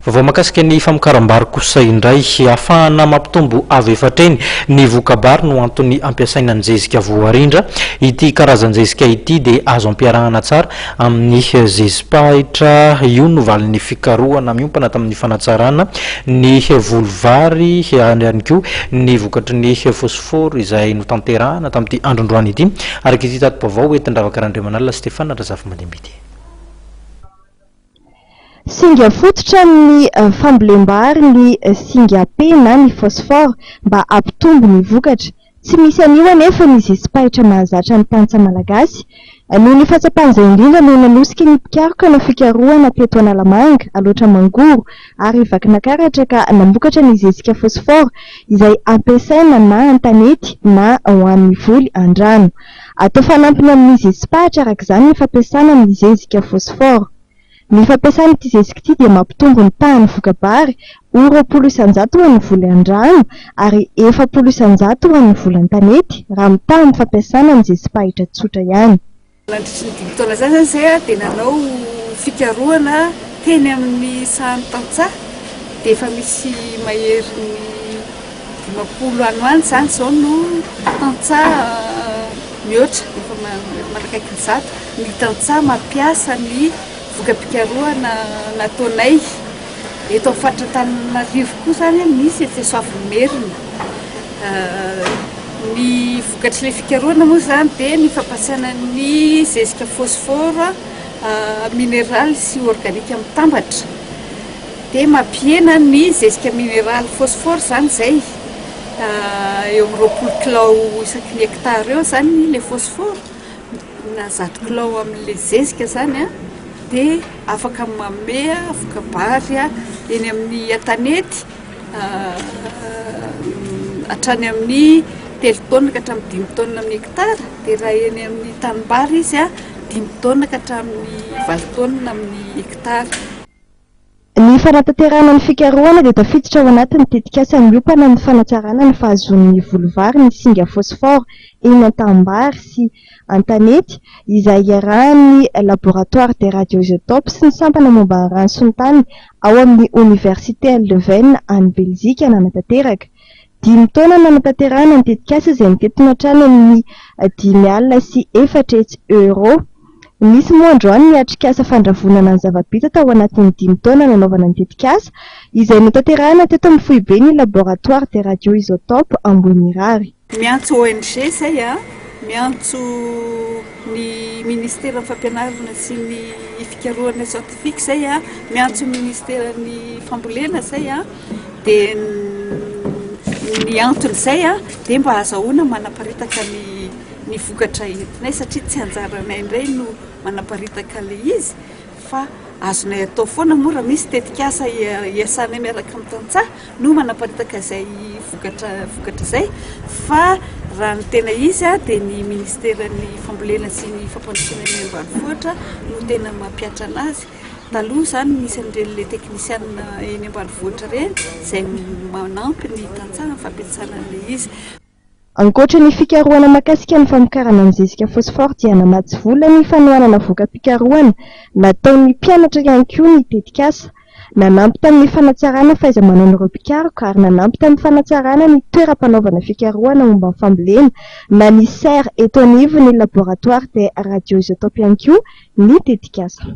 Vaovao mahakasika ny famokaram-bary kosa indray. Ahafahana mampitombo avo efatra eny ny voka-bary no antony ampiasaina ny zezika voarindra. Ity karazan-jezika ity dia azo ampiarahana tsara amin'ny zezi-pahitra. Io no valin'ny fikarohana miompana tamin'ny fanatsarana ny voly vary ary ihany koa ny vokatry ny fôsfôro izay notanterahana tamin'ity androndroany ity, araka ity tati-baovao hoentin-dRavaka Randriamanalina Stéphane Razafimandimby ity. Singa fototra amin'ny fambolem-bary ny singa P na ny phosphore mba hampitombo ny vokatra. Tsy misy an'io anefa ny zezi-pahitra mahazatra ny tantsaha malagasy. Noho ny fahatsapana izay indrindra no nanosika ny mpikaroka hanao fikarohana teto Analamanga, Alaotra Mangoro ary Vakinakaratra ka namokatra ny zezika phosphore izay ampiasaina na an-tanety na ho an'ny voly an-drano. Atao fanampiny amin'ny zezi-pahatra araka izany ny fampiasana ny zezika phosphore. Ny fampiasana ity zezika ity dia mampitombo ny tahan'ny voka-bary ho 20% ho an'ny voly an-drano ary 40% ho an'ny voly an-tanety raha mitaha amin'ny fampiasana ny zezi-pahitra tsotra ihany. Nandritry ny dimy taona izay izany izahay dia nanao fikarohana teny amin'ny sahan'ny tantsaha dia efa misy maherin'ny 50 any ho any izany izao no tantsaha mihoatra, efa manakaiky ny 100 ny tantsaha mampiasa ny voka-pikarohana nataonay. Eto amin'ny faritra Antananarivo koa izany misy etsy Soavinmerina. Ny vokatr'ilay fikarohana moa izany dia ny fampiasana ny zezika phosphore, mineraly sy organika mitambatra. Dia mampihena ny zezika mineraly phosphore izany izay eo amin'ny 20 kilao isaky ny hectare eo izany ilay phosphore na 100 kilao amin'ilay zezika izany dia afaka manome voka-bary eny amin'ny an-tanety hatrany amin'ny telo taonina ka hatramin'ny dimy taonina amin'ny hectare dia raha eny amin'ny tanimbary izy dimy taonina ka hatramin'ny valo taonina amin'ny hectare. Ny fanatanterahana ny fikarohana dia tafiditra ao anatin'ny tetikasa miompana amin'ny fanatsarana ny fahazoan'ny voly vary ny singa phosphore eny an-tanimbary sy an-tanety izay iarahan'ny Laboratoire des radioisotopes sy ny sampana momba ny rano sy ny tany ao amin'ny Oniversiten'i Leuven any Belzika nanatanteraka. Dimy taona nanatanterahana ny tetikasa izay mitentina hatrany amin'ny 450 euros. Nisy moa androany ny atrikasa fandravonana ny zava-bita tao anatin'ny dimy taona nanaovana ny tetikasa, izay notanterahina teto amin'ny foiben'ny Laboratoire des radioisotopes Ambohimirary. Miantso ONG izay a, miantso ny ministeran'ny fampianarana sy ny fikarohana siantifika izay a, miantso ny ministeran'ny fambolena izay a, dia ny anton'izay a dia mba ahazahoana manaparitaka ny ny vokatra entinay satria tsy anjaranay indray no manaparitaka ilay izy fa azonay atao foana moa raha misy tetikasa iasanay miaraka amin'ny tantsaha no manaparitaka izay vokatra vokatra izay fa raha ny tena izy a dia ny ministeran'ny fambolena sy ny fampandrosoana ny ambanivohitra no tena mampihatra anazy. Taloha izany nisy an'ireny ilay teknisianina eny ambanivohitra ireny izay manampy ny tantsaha amin'ny fampiasana an'ilay izy. Ankoatra ny fikarohana mahakasika ny famokarana ny zezika phosphore dia namatsy vola ny fanohanana voka-pikarohana nataon'ny mpianatra ihany koa ny tetikasa. Nanampy tamin'ny fanatsarana fahaiza-manaon'ireo mpikaroka ary nanampy tamin'ny fanatsarana ny toeram-panaovana fikarohana momba ny fambolena na ny serre eto anivon'ny Laboratoire des radioisotopes ihany koa ny tetikasa.